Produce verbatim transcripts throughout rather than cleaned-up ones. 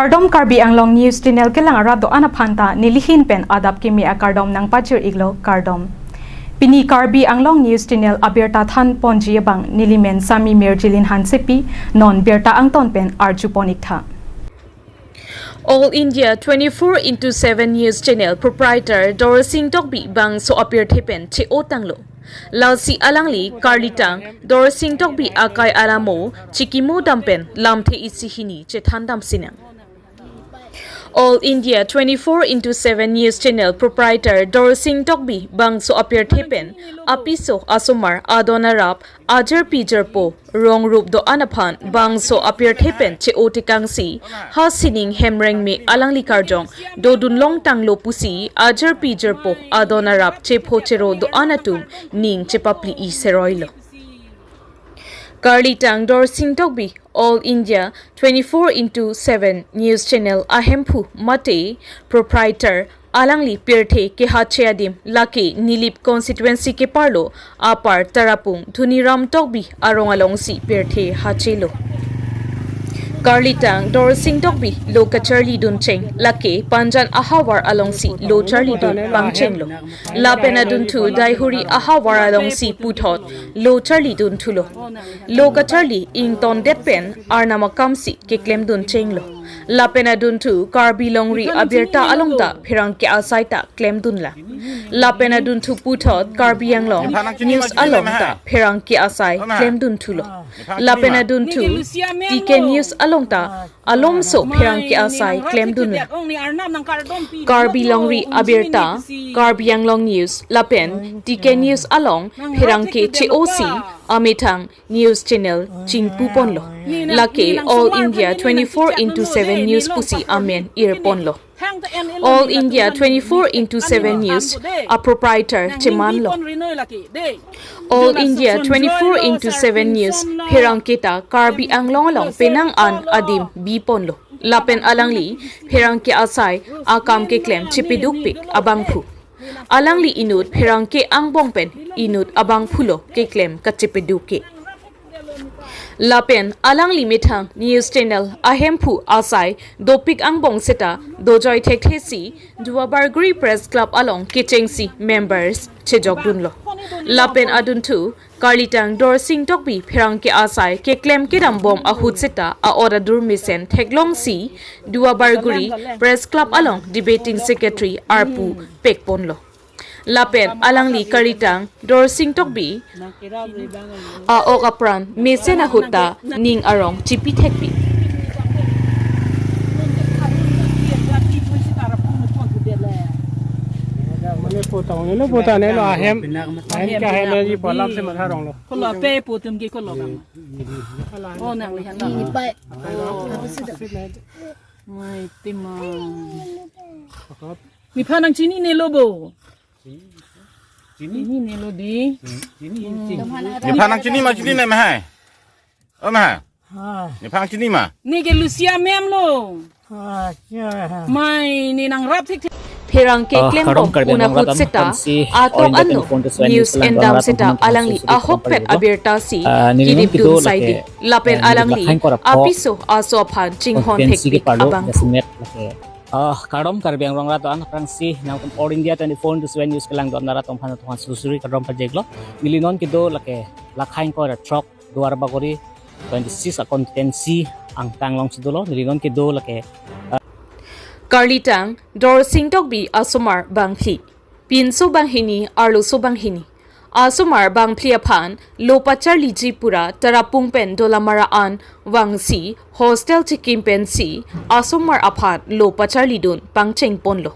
Kardom, Karbi Anglong News Channel kelang arat do-an aphan ta nelihin pen adap keme akardom nangpajir-iklo, kardom. Pini Karbi Anglong News Channel abirta than ponji abang nelimen Sami Mirjilin Hansepi, non birta angton pen arju pon-iktha. All India twenty-four into seven News Channel proprietor Dorsing Tokbi bangso apirthe pen che-o tanglo. Lasi alangli karlitang Dorsing Tokbi akai alamo chikimo dam pen lamthe isi hini chethan dam sinang. All India twenty-four into seven News Channel proprietor Dorsing Tokbi bangso apirthe pen apiso asomar adon arap, ajirpi jirpo, rong rup do-an aphan bangso apirthe pen che-o tekangsi, ha sining hemreng me alangli karjong dodun long tanglo pusi ajirpi jirpo adon arap chepho chero do-an atum ning chepapli-i seroilo. Karlitang Dorsing Tokbi, All India twenty-four into seven News Channel ahemphu mate proprietor alangli pirthe kehache adim lake Nilip constituency keparlo apar Tarapung Dhuniram Tokbi arong alongsi pirthe hachelo. Karlitang Dorsing Tokbi lo kacharli duncheng lake Panjan ahavar alongsi lo charlidun pangchenglo. Lapen adunthu Daihuri ahavar alongsi puthot lo charlidun thulo. Lo kacharli ingtondet pen Arnam akamsi keklem dunchenglo. Lapen adunthu Karbi Longri abirta along ta pherangke asai ta klemdunlang. Lapen adunthu puthot Karbi Anglong News along ta pherangke asai klemdun thulo. Lapen adunthu T K News along ta alomso pherangke asai klemdunlang. Karbi Longri abirta, Karbi Anglong News lapen T K News along pherangke che-osi amethang News Channel chingpu ponlo. Lake All India twenty-four into seven News pusi amen ir ponlo. All India twenty-four into seven News aproprietor chemanlo. All India twenty-four into seven News pherangke ta Karbi Anglong along penang an adim bi ponlo. Lapen alangli pherangke asai akam keklem chepedukpik abangphu. Alangli inut pherangke angbong pen inut abangphulo keklem kachepedukke. Lapen alangli methang News Channel ahemphu asai dopik angbong seta dojoi thekthesi Duarbagori Press Club along kechengsi members chejokdunlo. Lapen adunthu karlitang Dorsing Tokbi pherangke asai keklem kedam bom ahut seta a-order mesen theklongsi Duarbagori Press Club along debating secretary arpu pekponlo. Lapen alangli karlitang Dorsing Tokbi a-ok apran mesen ahut ta ning arong chipi thekpi. Mane potang nelo, potang nelo ahem. Ahem ka ahem ji palap se matha ronglo. Kolo pe potum ke kolo bang. Oh, nang lihan bang. Ni pai. Oh. Mai tima. Nephan nangchininelo bo. Chini. Chininelo di. Chini, chini. Nephan nangchini ma, chinine ma hai. O ma hai. Ha. Nephan nangchini ma. Ne ke Lucia ma'am lo. Ha, ya. Mai ne nangrap thekthek. Pherangke ah, klembom kardom Karbi un Anglong ahut rat seta, aphan si atok all India anlo twenty-four into seven news news lang endam rat seta aphan alangli si ahokpet kontri abirta si ah, nini kidip kedo dun lake, saidi. Lapen eh, alangli lakhain korap ko apiso aso aphan chinghon constituency thekpik keparlo abangphu. Jasemet lake. Ah, kardom Karbi Anglong rat an aphrangsi nangtum All India twenty-four into seven news kelang don rat aphan aphan susuri kardom pajirlo. Neli non kedo lake lakhain korap throk Duarbagori twenty-six a constituency angtang alongsi dolo, neli non kedo lake. Karlitang Dorsing Tokbi asomar bangphli. Pinso banghini, arloso banghini. Asomar bangphli aphan lo pacharliji pura Tarapung pen Dolamara an vangsi hostel chikim pensi asomar aphan lo pacharlidun pangchengponlo.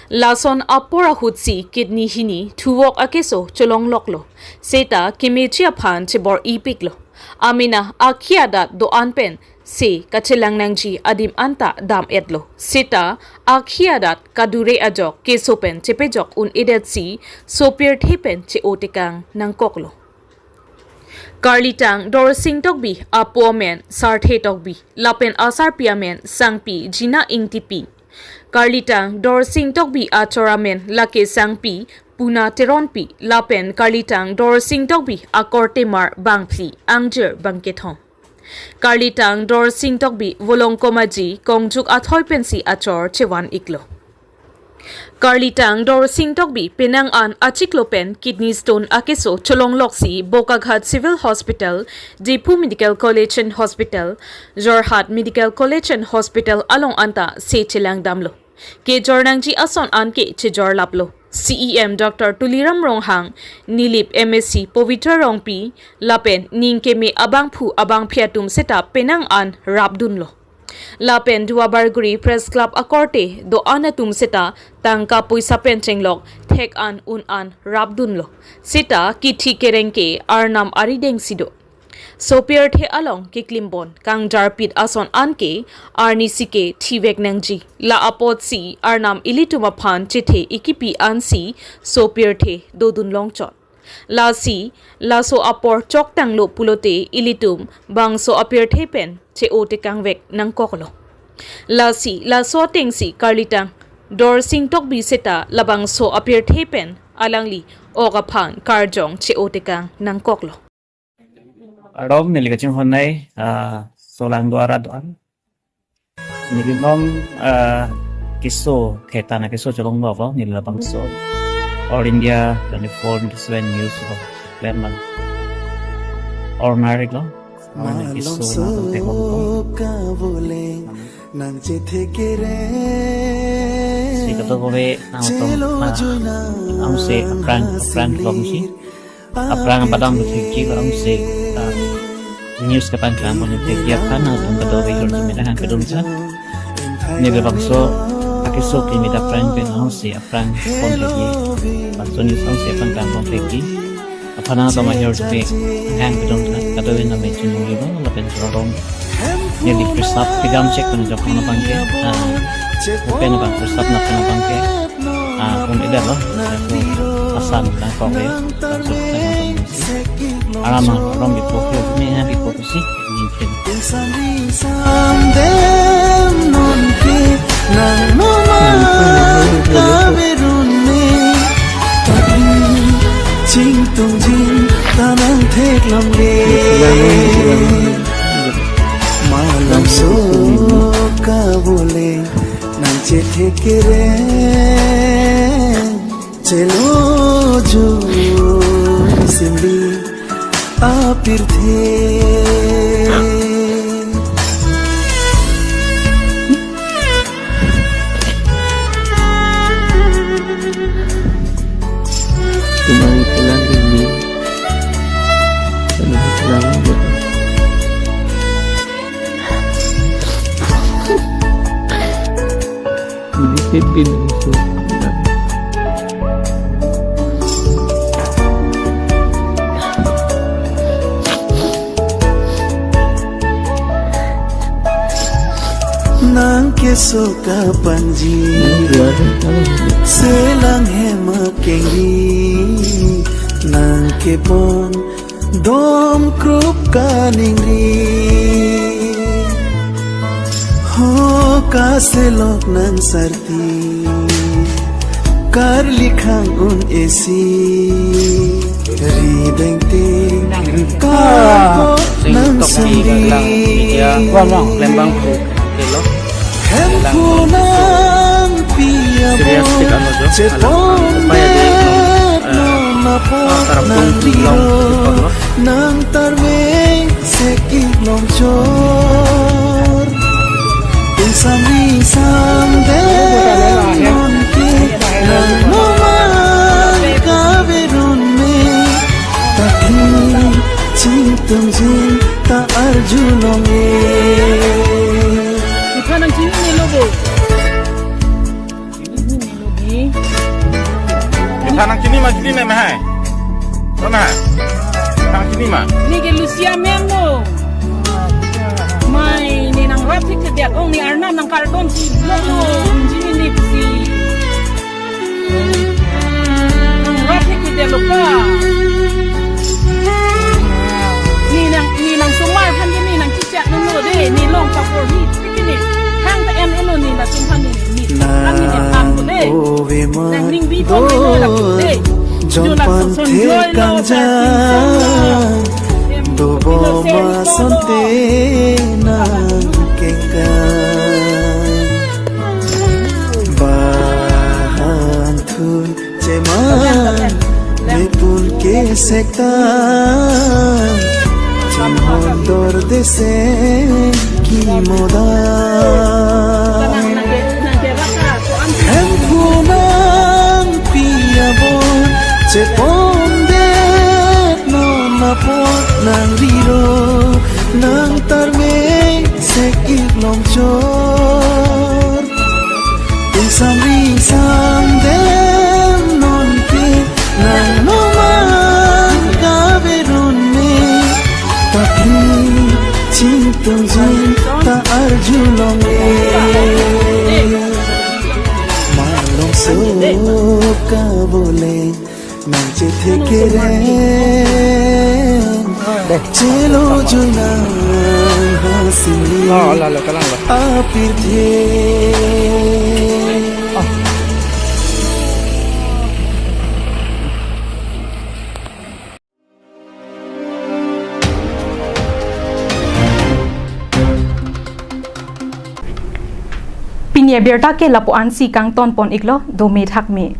Lason apor ahutsi kidney hini thuvok akeso cholongloklo. Seta kemeji aphan chebor-ipiklo. Amena akhi adat do-an pen se kachelang nangji adim anta dam-etlo. Seta akhi adat kadure ajok keso pen chepejok un-edetsi sopirthe pen che-o tekang nangkoklo. Karlitang Dorsing Tokbi apo amen Sarthe Tokbi, lapen asarpi amen Sangpi Jina Ingtipi. Karlitang Dorsing Tokbi achor amen lake Sangpi Puna Teronpi, lapen karlitang Dorsing Tokbi akorte mar bangphli, angjir bangkethom. Karlitang Dorsing Tokbi Volongkom Aji kongjuk athoi pensi achor chevan iklo. Karlitang Dorsing Tokbi penang an achiklo pen kidney stone akeso cholongloksi Bokaghat Civil Hospital, Diphu Medical College and Hospital, Jorhat Medical College and Hospital along anta se chelangdamlo. Kejor nangji ason an ke chejor laplo. C E M Doctor Tuliram Ronghang, Nilip M A C Pavitra Rongpi, lapen ning keme abangphu abangphi atum seta penang an rapdunlo. Lapen Duarbagori Press Club akorte do-an atum seta tangka poisa pen chenglok thek an un an rapdunlo. Seta kithi kereng ke Arnam arideng si do. Sopirthe along keklimbon kangjarpit ason an ke arnisi ke thivek nangji. La apotsi Arnam ilitum aphan chethe ikipi ansi sopirthe dodun longchot. Lasi laso apor choktanglo pulote ilitum bangso apirthe pen che-o tekangvek nangkoklo. Lasi laso atengsi Karlitang Dorsing Tokbi seta labangso apirthe pen alangli ok aphan karjong che-o tekang nangkoklo. Arom neli kachinghon nai, ah, Solang Duar arat do-an. Neli non, ah, keso, thetan akeso cholonglo, neli labangso All India twenty-four into seven news lo, pen man. Ordinary lo, mane keso na tong tengkong lo. Nang chethe kere. Si kato kove nang tong na. Ang si aphrang, aphrang long si. Aphrang padam thekji ko ang si, ah, news kapangklang pon thekji aphan nang tong kato kove hor si mena hang kedun sa. Neli labangso akeso ke meda aphrang pen ang si aphrang pon thekji. Bangso news ang si aphrang klang pon thekji. Aphan nang tong ma hor si hang kedun sa. Kato kove nang mechun nang ibo lapen chorong. Neli preserve pidam chek pen jok na abang ke. Ah, open abang preserve na pen abang ke. Ah, um, ida lo. Aku asan nangkok ya. Aram nang rong di pokok ni ha di pokok si. Mungkin. Insam insam dem non ke nang noma kaverun me. Tapi chingtung jin tanang theklong le. Malam so kabole nang chethe kere. Chelo jo simli apirthe. Tumang ipulang ini. Tumang ipulang ini. Ini pipin itu. Nang keso kapanji, selang hem akengri, nang kepon dom krup kaningri. Ho kaselok nang sarti, karli khang un esi, rideng te karbo nang sindi. Wang, wang, lembang bro. Hello. Hemphu nang pia serious bo tik ano jo. Chepon alam, upaya di, eh, nang apot ah, tarap nang tung tung long rilo, tung long. Nang tarve seki longchor. Insam insam dem non ke nang nomang kaverun me. Tapi chingtung jin ta arjulong e. Iphan nangchinilo bo. Chinilo di. Iphan nangchini ma, chini ne mahai. Mana? Nangchini ma. Ni ke Lucia mem no. Mai ni nangrap thekthedet ong, ni Arnam nangkardom si lo lo. Chini ni si. Nangrap thekthedetlo pa. Ni nang, ni nangsomar aphan ke ni nangchechak nanglo de, ni long paporhi. Tiki ni, hang ta em elo ni latum aphan ni, ni, hang ni em ko de. Nang ningbi pon ni lo latum de. Jona soson joy lo sa. Dobom Masonte nang kengkang. Bahan thun cheman mepun kesektan. Chunghon dorde se kimoda. Hemphu nangpi abon chepondet non apot nangriro nangtarmesek ik longchor. Ingsam ingsam dem non ke nang noman kaverun me. Tapi chingtung jin ta arjulonge. Malongso kabole nang chethekereng. Chelo jui nang hasili. Lo, lo, lo, kalang lo. Apirthe. Pini abirta ke lapu-ansi kangton pon iklo, dome thakme.